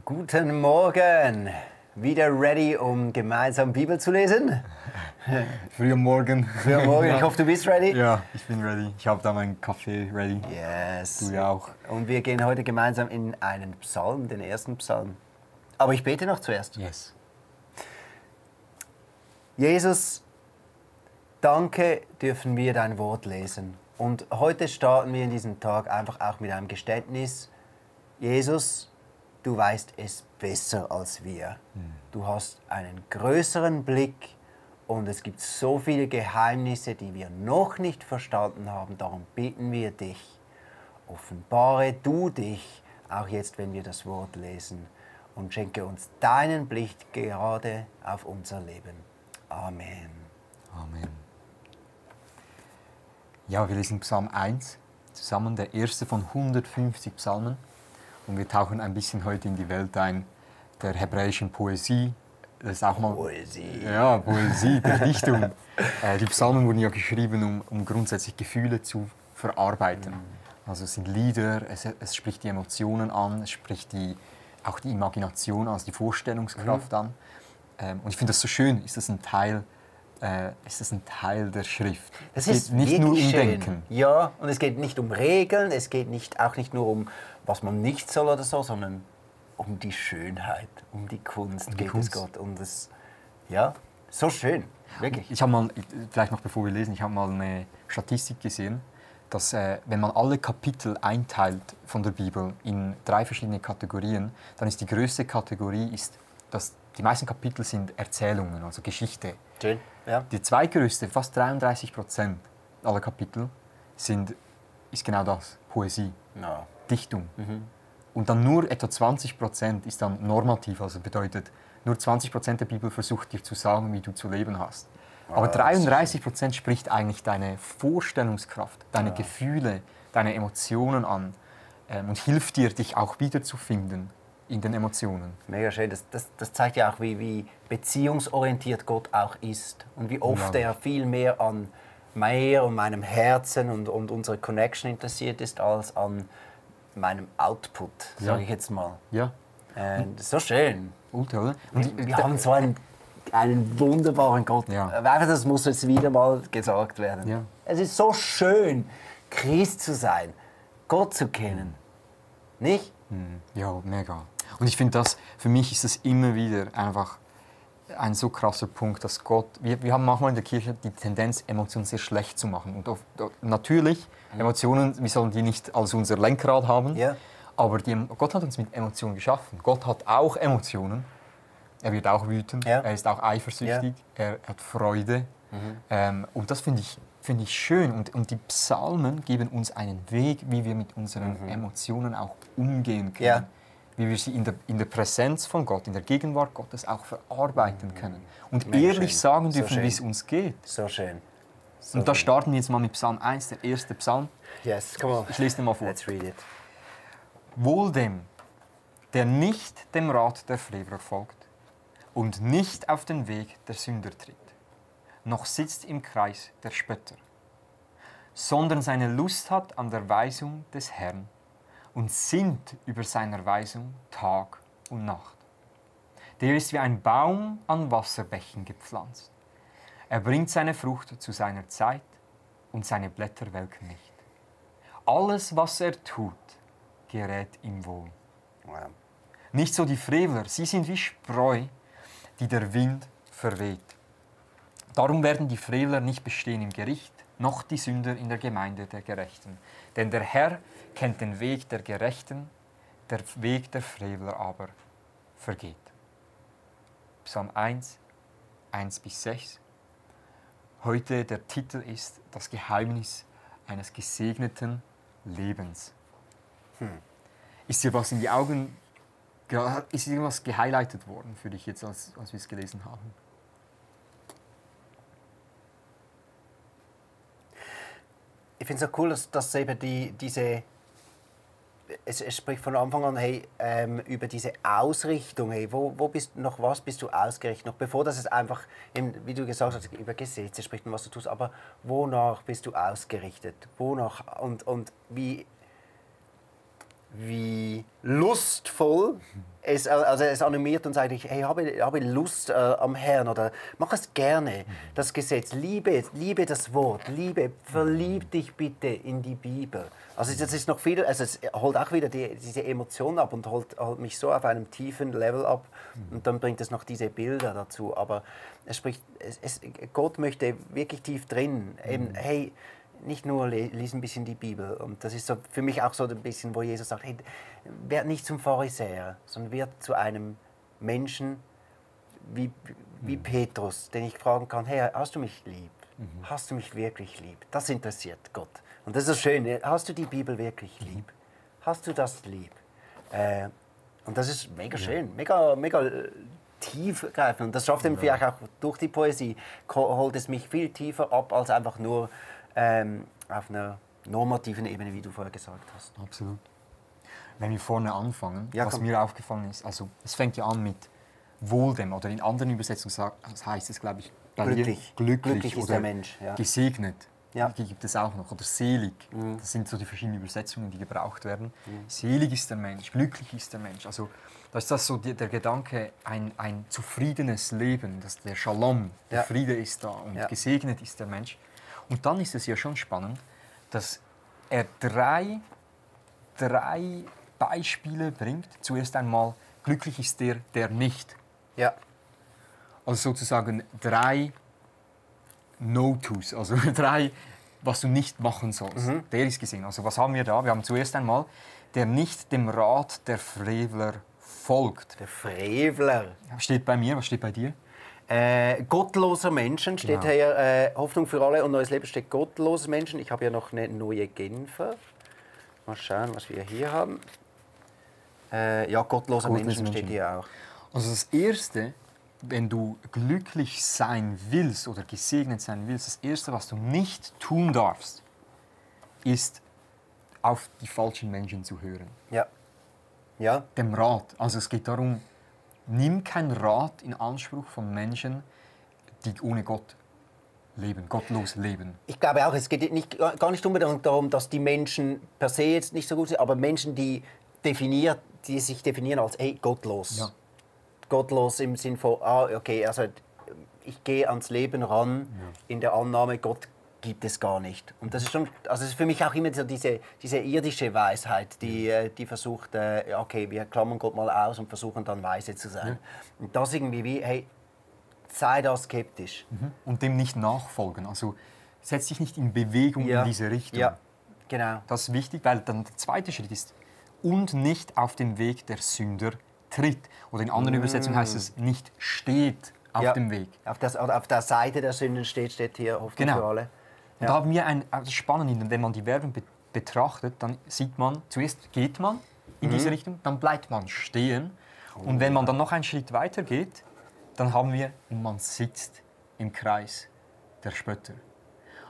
Guten Morgen! Wieder ready, um gemeinsam Bibel zu lesen? Früh am Morgen. Früh am Morgen, ich hoffe, du bist ready? Ja, ich bin ready. Ich habe da meinen Kaffee ready. Yes. Du ja auch. Und wir gehen heute gemeinsam in einen Psalm, den ersten Psalm. Aber ich bete noch zuerst. Yes. Jesus, danke, dürfen wir dein Wort lesen. Und heute starten wir in diesem Tag einfach auch mit einem Geständnis. Jesus, du weißt es besser als wir. Du hast einen größeren Blick und es gibt so viele Geheimnisse, die wir noch nicht verstanden haben. Darum bitten wir dich, offenbare du dich, auch jetzt, wenn wir das Wort lesen, und schenke uns deinen Blick gerade auf unser Leben. Amen. Amen. Ja, wir lesen Psalm 1 zusammen, der erste von 150 Psalmen. Und wir tauchen ein bisschen heute in die Welt ein der hebräischen Poesie. Das ist auch mal Poesie. Ja, Poesie, der Dichtung. Die Psalmen wurden ja geschrieben, um grundsätzlich Gefühle zu verarbeiten. Also es sind Lieder, es spricht die Emotionen an, es spricht auch die Imagination, also die Vorstellungskraft an. Und ich finde das so schön, ist das ein Teil der Schrift. Das es ist geht nicht nur um schön. Denken. Ja, und es geht nicht um Regeln, es geht auch nicht nur um, was man nicht soll oder so, sondern um die Schönheit, um die Kunst geht es Gott. Und das, ja, so schön, wirklich. Ich habe mal, vielleicht noch bevor wir lesen, ich habe mal eine Statistik gesehen, dass wenn man alle Kapitel einteilt von der Bibel in 3 verschiedene Kategorien, dann ist die größte Kategorie, dass die meisten Kapitel sind Erzählungen, also Geschichte. Schön, ja. Die zweitgrößte, fast 33% aller Kapitel, ist genau das, Poesie, No. Dichtung. Und dann nur etwa 20% ist dann normativ, also bedeutet, nur 20% der Bibel versucht dir zu sagen, wie du zu leben hast. Aber 33% spricht eigentlich deine Vorstellungskraft, deine Gefühle, deine Emotionen an und hilft dir, dich auch wiederzufinden in den Emotionen. Mega schön. Das zeigt ja auch, wie beziehungsorientiert Gott auch ist. Und wie oft er viel mehr an mir und meinem Herzen und unserer Connection interessiert ist, als an meinem Output, sage ich jetzt mal. Ja. Das ist so schön. Ultra, oder? Wir haben so einen wunderbaren Gott. Ja. Einfach, das muss jetzt wieder mal gesagt werden. Ja. Es ist so schön, Christ zu sein, Gott zu kennen. Nicht? Ja, mega. Und ich finde, für mich ist das immer wieder einfach ein so krasser Punkt, dass Gott, wir haben manchmal in der Kirche die Tendenz, Emotionen sehr schlecht zu machen. Und natürlich, Emotionen, wir sollen die nicht als unser Lenkrad haben, Ja. aber Gott hat uns mit Emotionen geschaffen. Gott hat auch Emotionen. Er wird auch wütend, Ja. er ist auch eifersüchtig, er hat Freude. Und das finde ich schön. Und die Psalmen geben uns einen Weg, wie wir mit unseren Emotionen auch umgehen können. Ja. Wie wir sie in der Präsenz von Gott, in der Gegenwart Gottes auch verarbeiten können. Und Mega ehrlich schön. sagen So dürfen, schön. wie es uns geht. So schön. So Und da schön. starten wir jetzt mal mit Psalm 1, der erste Psalm. Yes, come on. Ich lese den mal vor. Let's read it. Wohl dem, der nicht dem Rat der Frevler folgt und nicht auf den Weg der Sünder tritt, noch sitzt im Kreis der Spötter, sondern seine Lust hat an der Weisung des Herrn und sinnt über seiner Weisung Tag und Nacht. Der ist wie ein Baum an Wasserbächen gepflanzt. Er bringt seine Frucht zu seiner Zeit und seine Blätter welken nicht. Alles, was er tut, gerät ihm wohl. Wow. Nicht so die Frevler, sie sind wie Spreu, die der Wind verweht. Darum werden die Frevler nicht bestehen im Gericht, noch die Sünder in der Gemeinde der Gerechten. Denn der Herr kennt den Weg der Gerechten, der Weg der Frevler aber vergeht. Psalm 1, 1-6. Heute der Titel ist Das Geheimnis eines gesegneten Lebens. Ist dir was in die Augen, ist irgendwas gehighlightet worden für dich jetzt, als wir es gelesen haben? Ich finde es so cool, dass eben es spricht von Anfang an über diese Ausrichtung. Hey, nach was bist du ausgerichtet? Noch bevor das es einfach, wie du gesagt hast, über Gesetze spricht und was du tust, aber wonach bist du ausgerichtet? Wonach und wie lustvoll es animiert und sagt, hey, habe Lust am Herrn oder mach es gerne, das Gesetz, liebe das Wort, verlieb dich bitte in die Bibel. Also das ist noch viel, also es holt auch wieder diese Emotionen ab und holt mich so auf einem tiefen Level ab und dann bringt es noch diese Bilder dazu, aber Gott möchte wirklich tief drin, eben, hey, nicht nur lies ein bisschen die Bibel. Und das ist so für mich auch so ein bisschen, wo Jesus sagt, hey, werd nicht zum Pharisäer, sondern werd zu einem Menschen wie Petrus, den ich fragen kann, hey, hast du mich lieb? Hast du mich wirklich lieb? Das interessiert Gott. Und das ist das Schöne, hast du die Bibel wirklich lieb? Hast du das lieb? Und das ist mega schön, mega tiefgreifend. Und das schafft er vielleicht auch durch die Poesie, holt es mich viel tiefer ab, als einfach nur auf einer normativen Ebene, wie du vorher gesagt hast. Absolut. Wenn wir vorne anfangen, Ja, was komm. mir aufgefallen ist, also es fängt ja an mit wohl dem, oder in anderen Übersetzungen heißt es, glaube ich, bei Glücklich. dir, glücklich Ist oder der Mensch. Ja. gesegnet. Ja. Die gibt es auch noch. Oder selig. Das sind so die verschiedenen Übersetzungen, die gebraucht werden. Selig ist der Mensch, glücklich ist der Mensch. Also da ist das so der Gedanke, ein zufriedenes Leben, dass der Shalom, der Ja. Friede ist da und Ja. gesegnet ist der Mensch. Und dann ist es ja schon spannend, dass er drei Beispiele bringt. Zuerst einmal, glücklich ist der nicht. Ja. Also sozusagen 3 No-Tos, also 3, was du nicht machen sollst. Der ist gesehen. Also was haben wir da? Wir haben zuerst einmal, der nicht dem Rat der Frevler folgt. Der Frevler. Steht bei mir, was steht bei dir? Gottloser Menschen steht Genau. hier. Hoffnung für alle und neues Leben steht gottloser Menschen. Ich habe ja noch eine neue Genfer. Mal schauen, was wir hier haben. Ja, gottloser Menschen steht hier auch. Also das Erste, wenn du glücklich sein willst oder gesegnet sein willst, das Erste, was du nicht tun darfst, ist, auf die falschen Menschen zu hören. Ja. Ja. Dem Rat. Also es geht darum, nimm keinen Rat in Anspruch von Menschen, die ohne Gott leben, gottlos leben. Ich glaube auch, es geht gar nicht unbedingt darum, dass die Menschen per se jetzt nicht so gut sind, aber Menschen, die sich definieren als gottlos. Ja. Gottlos im Sinn von, okay, also ich gehe ans Leben ran in der Annahme, Gott gibt es gar nicht. Und das ist schon, also es ist für mich auch immer so diese irdische Weisheit, die versucht, okay, wir klammern Gott mal aus und versuchen dann weise zu sein. Und das irgendwie wie, hey, sei da skeptisch. Und dem nicht nachfolgen. Also setz dich nicht in Bewegung in diese Richtung. Ja, genau. Das ist wichtig, weil dann der zweite Schritt ist, und nicht auf den Weg der Sünder tritt. Oder in anderen Übersetzungen heißt es, nicht steht auf dem Weg. Auf der Seite der Sünden steht hier Hoffnung Genau. für alle. Und da haben wir das ist spannend, wenn man die Verben betrachtet, dann sieht man, zuerst geht man in diese Richtung, dann bleibt man stehen. Und wenn man dann noch einen Schritt weiter geht, dann haben wir, und man sitzt im Kreis der Spötter.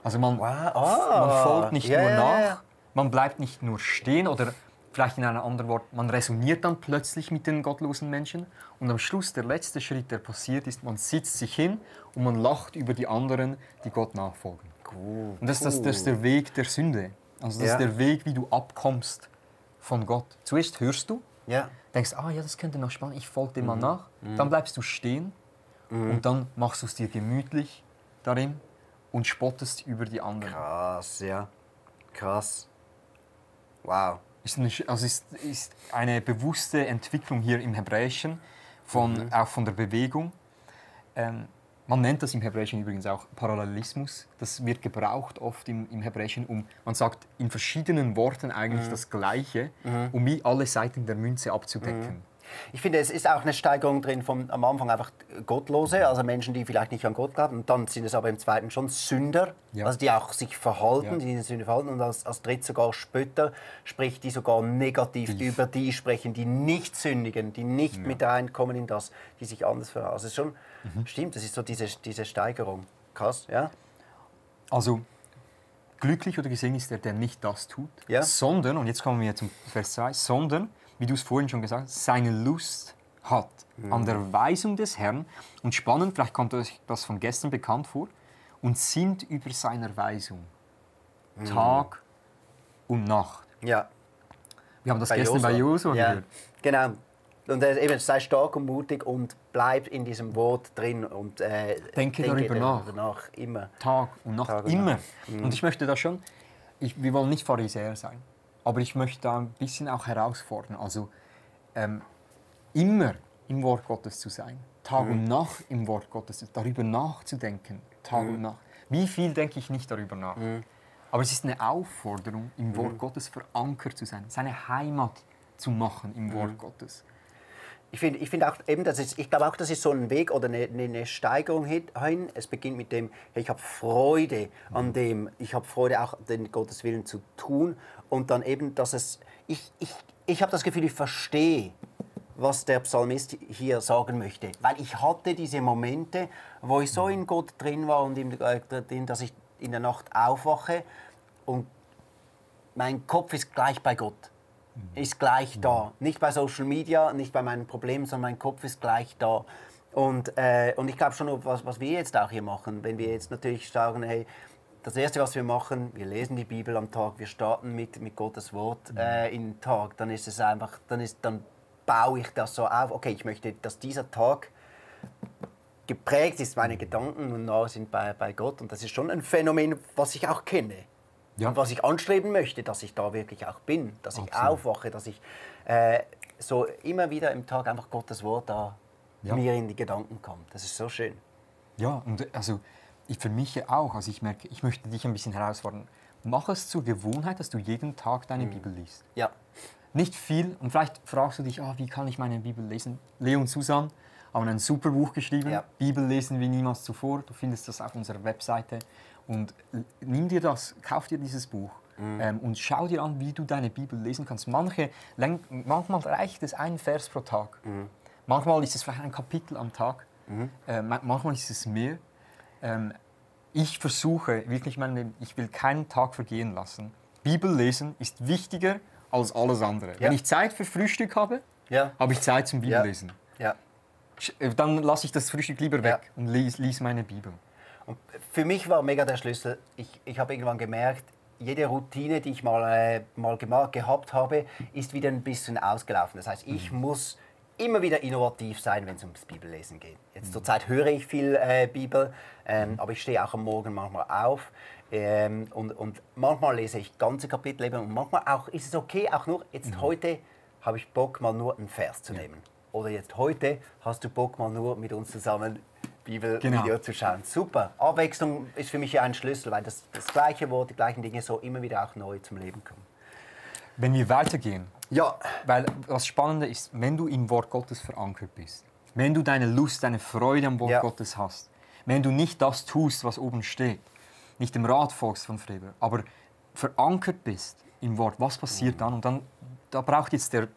Also man folgt nicht nur nach, man bleibt nicht nur stehen oder vielleicht in einem anderen Wort, man resoniert dann plötzlich mit den gottlosen Menschen und am Schluss der letzte Schritt, der passiert ist, man sitzt sich hin und man lacht über die anderen, die Gott nachfolgen. Cool. Und das ist der Weg der Sünde. Also das ist der Weg, wie du abkommst von Gott. Zuerst hörst du, Ja. denkst, ja, das könnte noch spannend, ich folge dem mal nach. Dann bleibst du stehen und dann machst du es dir gemütlich darin und spottest über die anderen. Krass, ja. Krass. Wow. Ist eine bewusste Entwicklung hier im Hebräischen, auch von der Bewegung. Man nennt das im Hebräischen übrigens auch Parallelismus. Das wird gebraucht oft im Hebräischen, man sagt in verschiedenen Worten eigentlich das Gleiche, um wie alle Seiten der Münze abzudecken. Ich finde, es ist auch eine Steigerung drin von am Anfang einfach Gottlose, also Menschen, die vielleicht nicht an Gott glauben. Und dann sind es aber im zweiten schon Sünder, also die auch sich verhalten, die in Sünde verhalten. Und als dritt sogar Spötter, sprich die sogar negativ über die sprechen, die nicht sündigen, die nicht mit reinkommen in das, die sich anders verhalten. Also es ist schon, stimmt, das ist so diese Steigerung. Krass, ja. Also glücklich oder gesegnet ist der nicht das tut, sondern, und jetzt kommen wir zum Vers 2, sondern, wie du es vorhin schon gesagt hast, seine Lust hat an der Weisung des Herrn. Und spannend, vielleicht kommt euch das von gestern bekannt vor, und sind über seiner Weisung Tag und Nacht. Ja. Wir haben das gestern bei Josua gehört. Genau. Und eben, sei stark und mutig und bleib in diesem Wort drin und Denke darüber nach. Immer. Tag und Nacht, Tag und immer. Nacht. Mhm. Und ich möchte da schon, wir wollen nicht Pharisäer sein, aber ich möchte da ein bisschen auch herausfordern. Also immer im Wort Gottes zu sein, Tag und Nacht im Wort Gottes, darüber nachzudenken, Tag und Nacht. Wie viel denke ich nicht darüber nach? Aber es ist eine Aufforderung, im Wort Gottes verankert zu sein, seine Heimat zu machen im Wort Gottes. Ich finde auch eben, ich glaube auch, das ist so ein Weg oder eine Steigerung hin. Es beginnt mit dem, hey, ich habe Freude an dem, ich habe Freude auch den Gottes Willen zu tun und dann eben, dass ich habe das Gefühl, ich verstehe, was der Psalmist hier sagen möchte, weil ich hatte diese Momente, wo ich so in Gott drin war und dass ich in der Nacht aufwache und mein Kopf ist gleich bei Gtt. Ist gleich da. Nicht bei Social Media, nicht bei meinen Problemen, sondern mein Kopf ist gleich da. Und ich glaube schon, was wir jetzt auch hier machen, wenn wir jetzt natürlich sagen, hey, das Erste, was wir machen, wir lesen die Bibel am Tag, wir starten mit Gottes Wort in den Tag, dann ist es einfach, dann baue ich das so auf, okay, ich möchte, dass dieser Tag geprägt ist, meine Gedanken und nah sind bei Gott. Und das ist schon ein Phänomen, was ich auch kenne. Ja. Und was ich anstreben möchte, dass ich da wirklich auch bin, dass ich aufwache, dass ich so immer wieder im Tag einfach Gottes Wort da mir in die Gedanken kommt. Das ist so schön. Ja, und also für mich auch. Also ich merke, ich möchte dich ein bisschen herausfordern. Mach es zur Gewohnheit, dass du jeden Tag deine Bibel liest. Ja. Nicht viel. Und vielleicht fragst du dich, wie kann ich meine Bibel lesen? Leon Susan haben ein super Buch geschrieben, Bibel lesen wie niemals zuvor. Du findest das auf unserer Webseite. Und nimm dir das, kauf dir dieses Buch und schau dir an, wie du deine Bibel lesen kannst. Manchmal reicht es ein Vers pro Tag. Manchmal ist es vielleicht ein Kapitel am Tag. Manchmal ist es mehr. Ich versuche wirklich, ich will keinen Tag vergehen lassen. Bibel lesen ist wichtiger als alles andere. Ja. Wenn ich Zeit für Frühstück habe, habe ich Zeit zum Bibellesen. Ja. Dann lasse ich das Frühstück lieber weg und lies meine Bibel. Und für mich war mega der Schlüssel, ich habe irgendwann gemerkt, jede Routine, die ich mal gehabt habe, ist wieder ein bisschen ausgelaufen. Das heißt, ich muss immer wieder innovativ sein, wenn es ums Bibellesen geht. Jetzt zurzeit höre ich viel Bibel, aber ich stehe auch am Morgen manchmal auf und manchmal lese ich ganze Kapitel eben und manchmal auch ist es okay, auch nur jetzt heute habe ich Bock mal nur einen Vers zu nehmen. Oder jetzt heute hast du Bock mal nur mit uns zusammen Bibelvideo zu schauen. Super. Abwechslung ist für mich ja ein Schlüssel, weil das gleiche Wort, die gleichen Dinge so immer wieder auch neu zum Leben kommen. Wenn wir weitergehen, ja. Weil das Spannende ist, wenn du im Wort Gottes verankert bist, wenn du deine Lust, deine Freude am Wort Gottes hast, wenn du nicht das tust, was oben steht, nicht dem Rat folgst von Freber, aber verankert bist im Wort, was passiert dann? Und dann da braucht jetzt der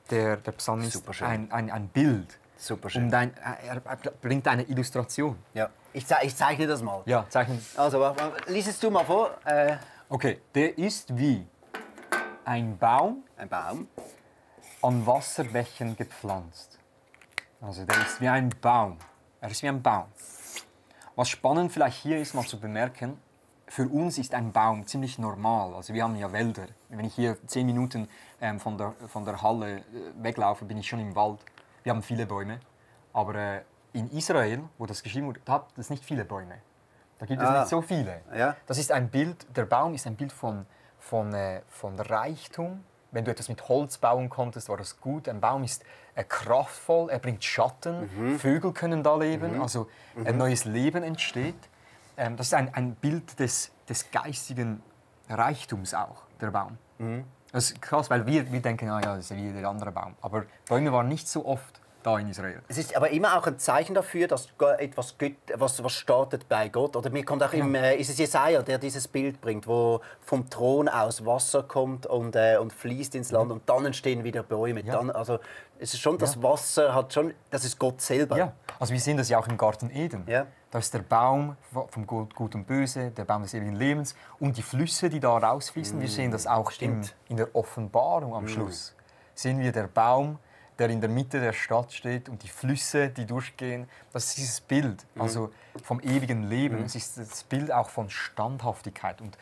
Psalmist ein Bild. Super schön. Er bringt eine Illustration. Ja. Ich zeichne das mal. Ja, zeichne. Also, lies es du mal vor. Okay, der ist wie ein Baum. Ein Baum. An Wasserbächen gepflanzt. Also der ist wie ein Baum. Er ist wie ein Baum. Was spannend vielleicht hier ist, mal zu bemerken, für uns ist ein Baum ziemlich normal. Also wir haben ja Wälder. Wenn ich hier 10 Minuten von der Halle weglaufe, bin ich schon im Wald. Wir haben viele Bäume. Aber in Israel, wo das geschrieben wurde, da hat es nicht viele Bäume. Da gibt es nicht so viele. Ja. Das ist ein Bild, der Baum ist ein Bild von Reichtum. Wenn du etwas mit Holz bauen konntest, war das gut. Ein Baum ist kraftvoll, er bringt Schatten, Vögel können da leben, also ein neues Leben entsteht. Das ist ein Bild des geistigen Reichtums auch, der Baum. Das ist krass, weil wir denken, das ist wie der andere Baum. Aber Bäume waren nicht so oft da in Israel. Es ist aber immer auch ein Zeichen dafür, dass etwas was startet bei Gott. Oder mir kommt auch ist es Jesaja, der dieses Bild bringt, wo vom Thron aus Wasser kommt und fließt ins Land und dann entstehen wieder Bäume. Ja. Also es ist schon, das Wasser hat schon, das ist Gott selber. Ja, also wir sehen das ja auch im Garten Eden. Ja. Da ist der Baum vom Gut und Böse, der Baum des ewigen Lebens und die Flüsse, die da rausfließen. Wir sehen das auch in der Offenbarung am Schluss. Sehen wir der Baum, der in der Mitte der Stadt steht und die Flüsse, die durchgehen. Das ist dieses Bild, also vom ewigen Leben. Es ist das Bild auch von Standhaftigkeit. Und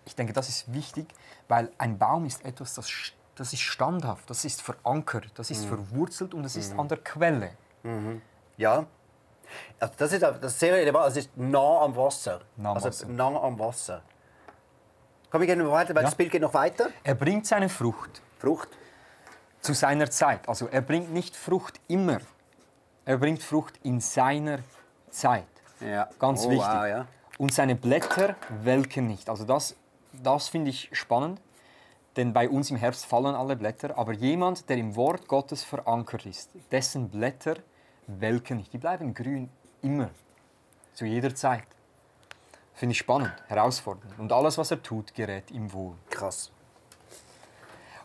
ich denke, das ist wichtig, weil ein Baum ist etwas, das das ist standhaft, das ist verankert, das ist verwurzelt und es ist an der Quelle. Ja. Also das ist sehr relevant. Es ist nah am Wasser. Nah am also Wasser. nah am Wasser. Komm, wir gehen noch weiter, weil Ja. das Bild geht noch weiter. Er bringt seine Frucht Frucht. zu seiner Zeit. Also er bringt nicht Frucht immer. Er bringt Frucht in seiner Zeit. Ja. Ganz wichtig. Wow, ja. Und seine Blätter welken nicht. Also das finde ich spannend, denn bei uns im Herbst fallen alle Blätter. Aber jemand, der im Wort Gottes verankert ist, dessen Blätter welken nicht. Die bleiben grün immer, zu jeder Zeit. Finde ich spannend, herausfordernd. Und alles, was er tut, gerät ihm wohl. Krass.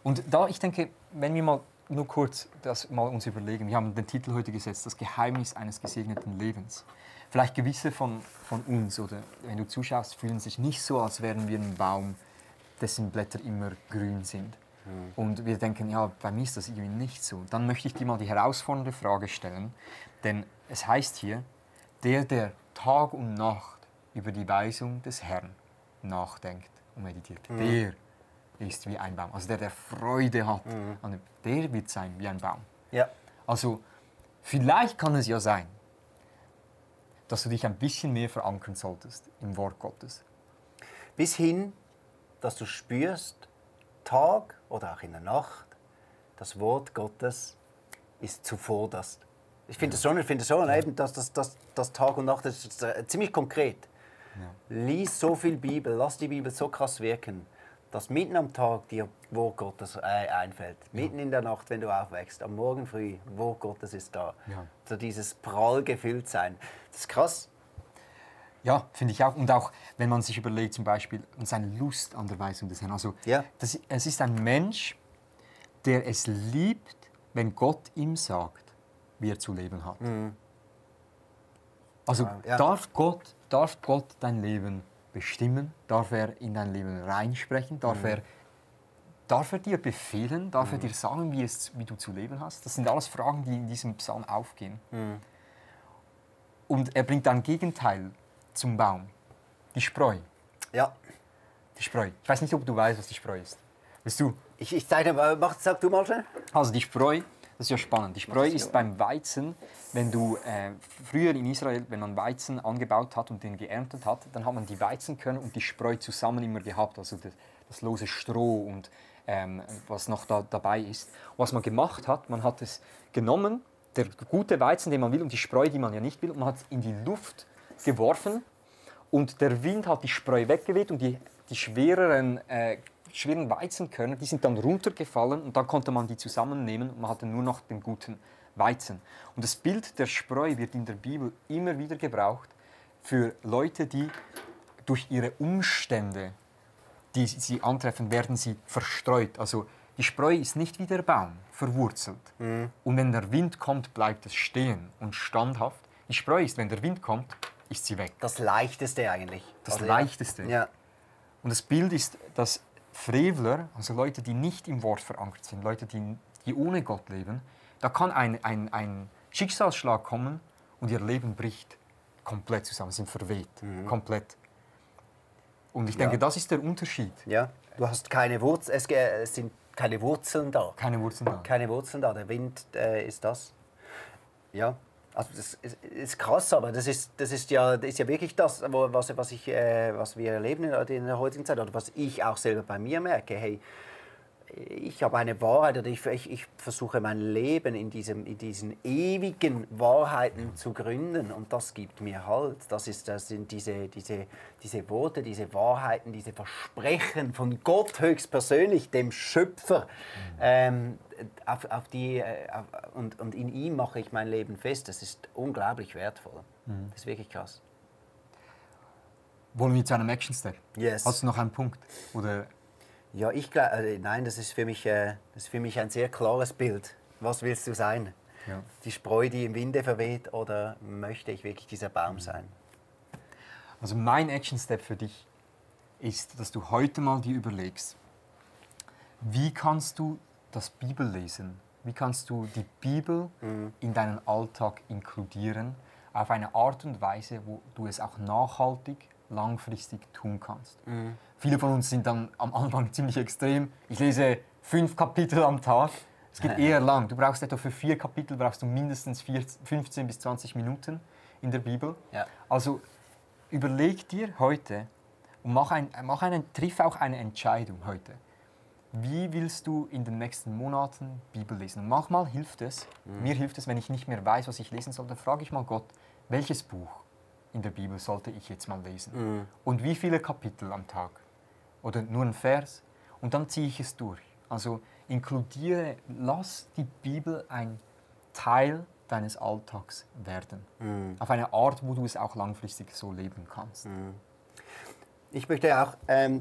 Und da, ich denke, wenn wir mal nur kurz das mal uns überlegen, wir haben den Titel heute gesetzt, das Geheimnis eines gesegneten Lebens. Vielleicht gewisse von uns, oder wenn du zuschaust, fühlen sich nicht so, als wären wir ein Baum, dessen Blätter immer grün sind. Und wir denken, ja, bei mir ist das irgendwie nicht so. Dann möchte ich dir mal die herausfordernde Frage stellen, denn es heißt hier, der Tag und Nacht über die Weisung des Herrn nachdenkt und meditiert, der ist wie ein Baum. Also der Freude hat, der wird sein wie ein Baum. Ja. Also vielleicht kann es ja sein, dass du dich ein bisschen mehr verankern solltest im Wort Gottes. Bis hin, dass du spürst, Tag oder auch in der Nacht, das Wort Gottes ist zuvorderst. Ich finde es schon, eben, dass das Tag und Nacht das ist ziemlich konkret. Ja. Lies so viel Bibel, lass die Bibel so krass wirken, dass mitten am Tag dir Wort Gottes einfällt. Ja. Mitten in der Nacht, wenn du aufwächst, am Morgen früh, Wort Gottes ist da. Ja. So dieses prall gefüllt sein. Das ist krass. Ja, finde ich auch. Und auch, wenn man sich überlegt, zum Beispiel, seine Lust an der Weisung des Herrn. Also, ja. Es ist ein Mensch, der es liebt, wenn Gott ihm sagt, wie er zu leben hat. Mhm. Also, ja. darf Gott dein Leben bestimmen? Darf er in dein Leben reinsprechen? Darf er dir befehlen? Darf er dir sagen, wie du zu leben hast? Das sind alles Fragen, die in diesem Psalm aufgehen. Mhm. Und er bringt ein Gegenteil zum Baum. Die Spreu. Ja. Die Spreu. Ich weiß nicht, ob du weißt, was die Spreu ist. Willst du? Ich zeige, sag du mal schnell. Also die Spreu, das ist ja spannend. Die Spreu ist beim Weizen, wenn du früher in Israel, wenn man Weizen angebaut hat und den geerntet hat, dann hat man die Weizenkörner und die Spreu zusammen immer gehabt, also das lose Stroh und was noch dabei ist. Und was man gemacht hat, man hat es genommen, der gute Weizen, den man will, und die Spreu, die man ja nicht will, und man hat es in die Luft geworfen und der Wind hat die Spreu weggeweht und die schweren Weizenkörner, die sind dann runtergefallen und dann konnte man die zusammennehmen und man hatte nur noch den guten Weizen. Und das Bild der Spreu wird in der Bibel immer wieder gebraucht für Leute, die durch ihre Umstände, die sie antreffen, werden sie verstreut. Also die Spreu ist nicht wie der Baum, verwurzelt. Mhm. Und wenn der Wind kommt, bleibt es stehen und standhaft. Die Spreu ist, wenn der Wind kommt, ist sie weg. Das Leichteste eigentlich. Das Leichteste. Ja. Und das Bild ist, dass Frevler, also Leute, die nicht im Wort verankert sind, Leute, die ohne Gott leben, da kann ein Schicksalsschlag kommen und ihr Leben bricht komplett zusammen, sind verweht, komplett. Und ich denke, das ist der Unterschied. Ja, du hast keine Wurzeln, es sind keine Wurzeln da. Keine Wurzeln da. Keine Wurzeln da, der Wind ist das. Ja. Also das ist krass, aber das ist ja wirklich das, was wir erleben in der heutigen Zeit, oder was ich auch selber bei mir merke. Hey, ich habe eine Wahrheit, oder ich versuche mein Leben in diesen ewigen Wahrheiten zu gründen, und das gibt mir Halt. Das sind diese Worte, diese Wahrheiten, diese Versprechen von Gott höchstpersönlich, dem Schöpfer. Und in ihm mache ich mein Leben fest. Das ist unglaublich wertvoll. Das ist wirklich krass. Wollen wir zu einem Action Step? Yes. Hast du noch einen Punkt? Oder? Ja, ich glaube, nein, das ist für mich ein sehr klares Bild. Was willst du sein? Ja. Die Spreu, die im Winde verweht, oder möchte ich wirklich dieser Baum sein? Also mein Action Step für dich ist, dass du heute mal dir überlegst, wie kannst du das Bibellesen, wie kannst du die Bibel in deinen Alltag inkludieren, auf eine Art und Weise, wo du es auch nachhaltig, langfristig tun kannst. Viele von uns sind dann am Anfang ziemlich extrem. Ich lese 5 Kapitel am Tag. Es geht eher lang. Du brauchst etwa für 4 Kapitel brauchst du mindestens 15 bis 20 Minuten in der Bibel. Ja. Also überleg dir heute und triff auch eine Entscheidung heute. Wie willst du in den nächsten Monaten Bibel lesen? Und manchmal hilft es, mir hilft es, wenn ich nicht mehr weiß, was ich lesen soll, dann frage ich mal Gott, welches Buch in der Bibel sollte ich jetzt mal lesen? Und wie viele Kapitel am Tag? Oder nur ein Vers? Und dann ziehe ich es durch. Also lass die Bibel ein Teil deines Alltags werden. Auf eine Art, wo du es auch langfristig so leben kannst. Ich möchte auch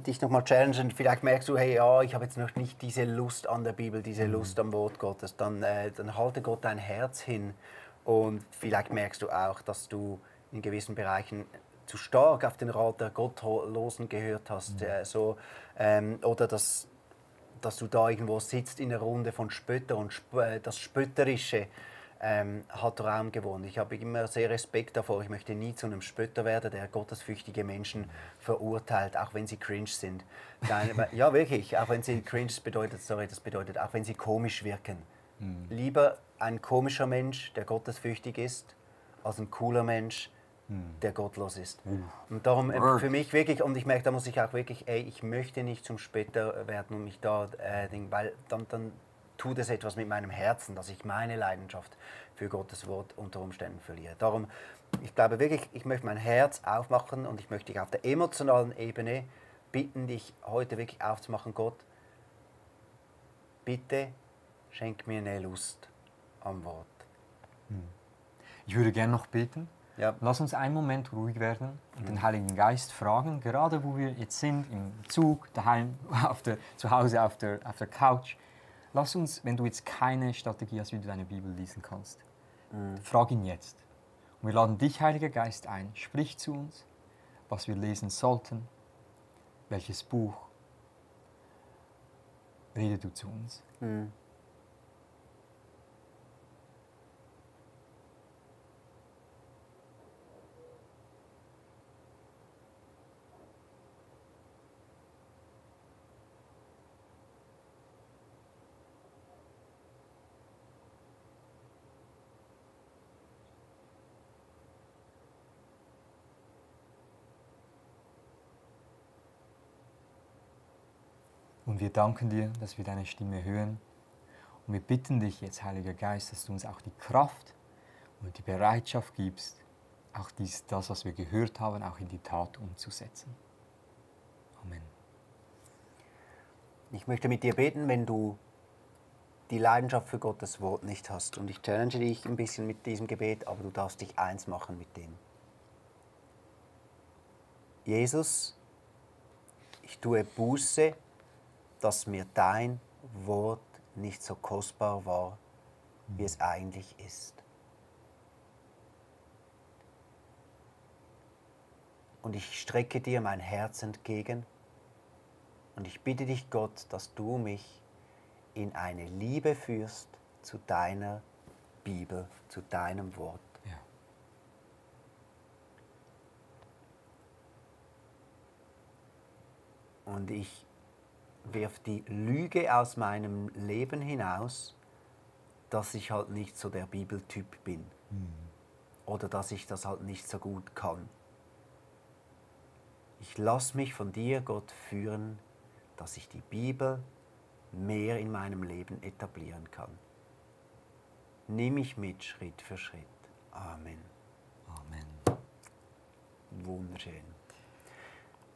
dich nochmal challengen. Vielleicht merkst du, hey, ja, ich habe jetzt noch nicht diese Lust an der Bibel, diese Lust am Wort Gottes. Dann halte Gott dein Herz hin. Und vielleicht merkst du auch, dass du in gewissen Bereichen zu stark auf den Rat der Gottlosen gehört hast. Oder dass du da irgendwo sitzt in einer Runde von Spötter und das Spötterische hat Raum gewonnen. Ich habe immer sehr Respekt davor. Ich möchte nie zu einem Spötter werden, der gottesfürchtige Menschen verurteilt, auch wenn sie cringe sind. Ja, wirklich, auch wenn sie cringe bedeutet, auch wenn sie komisch wirken. Lieber ein komischer Mensch, der gottesfürchtig ist, als ein cooler Mensch, der gottlos ist. Und darum für mich wirklich, und ich merke, da muss ich auch wirklich, ich möchte nicht zum Spötter werden und mich da, weil dann tut es etwas mit meinem Herzen, dass ich meine Leidenschaft für Gottes Wort unter Umständen verliere. Darum, ich glaube wirklich, ich möchte mein Herz aufmachen und ich möchte dich auf der emotionalen Ebene bitten, dich heute wirklich aufzumachen, Gott, bitte schenk mir eine Lust am Wort. Ich würde gerne noch beten. Ja. Lass uns einen Moment ruhig werden und den Heiligen Geist fragen, gerade wo wir jetzt sind, im Zug, daheim, zu Hause auf der Couch. Lass uns, wenn du jetzt keine Strategie hast, wie du deine Bibel lesen kannst, frag ihn jetzt. Und wir laden dich, Heiliger Geist, ein. Sprich zu uns, was wir lesen sollten, welches Buch. Rede du zu uns. Und wir danken dir, dass wir deine Stimme hören. Und wir bitten dich jetzt, Heiliger Geist, dass du uns auch die Kraft und die Bereitschaft gibst, auch das, was wir gehört haben, auch in die Tat umzusetzen. Amen. Ich möchte mit dir beten, wenn du die Leidenschaft für Gottes Wort nicht hast. Und ich challenge dich ein bisschen mit diesem Gebet, aber du darfst dich eins machen mit dem. Jesus, ich tue Buße, dass mir dein Wort nicht so kostbar war, wie es eigentlich ist. Und ich strecke dir mein Herz entgegen und ich bitte dich, Gott, dass du mich in eine Liebe führst zu deiner Bibel, zu deinem Wort. Ja. Und ich wirf die Lüge aus meinem Leben hinaus, dass ich halt nicht so der Bibeltyp bin. Oder dass ich das halt nicht so gut kann. Ich lasse mich von dir, Gott, führen, dass ich die Bibel mehr in meinem Leben etablieren kann. Nimm mich mit Schritt für Schritt. Amen. Amen. Wunderschön.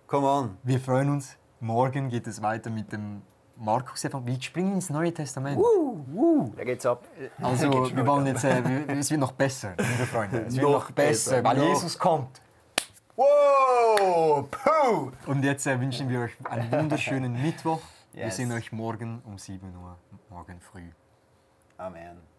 Come on. Wir freuen uns. Morgen geht es weiter mit dem Markus-Evangelium. Wir springen ins Neue Testament. Da geht's ab. Also wir wollen jetzt, es wird noch besser, liebe Freunde. Es wird noch besser, weil noch. Jesus kommt. Wow! Puh! Und jetzt wünschen wir euch einen wunderschönen Mittwoch. Wir Yes. sehen euch morgen um 7 Uhr, morgen früh. Amen.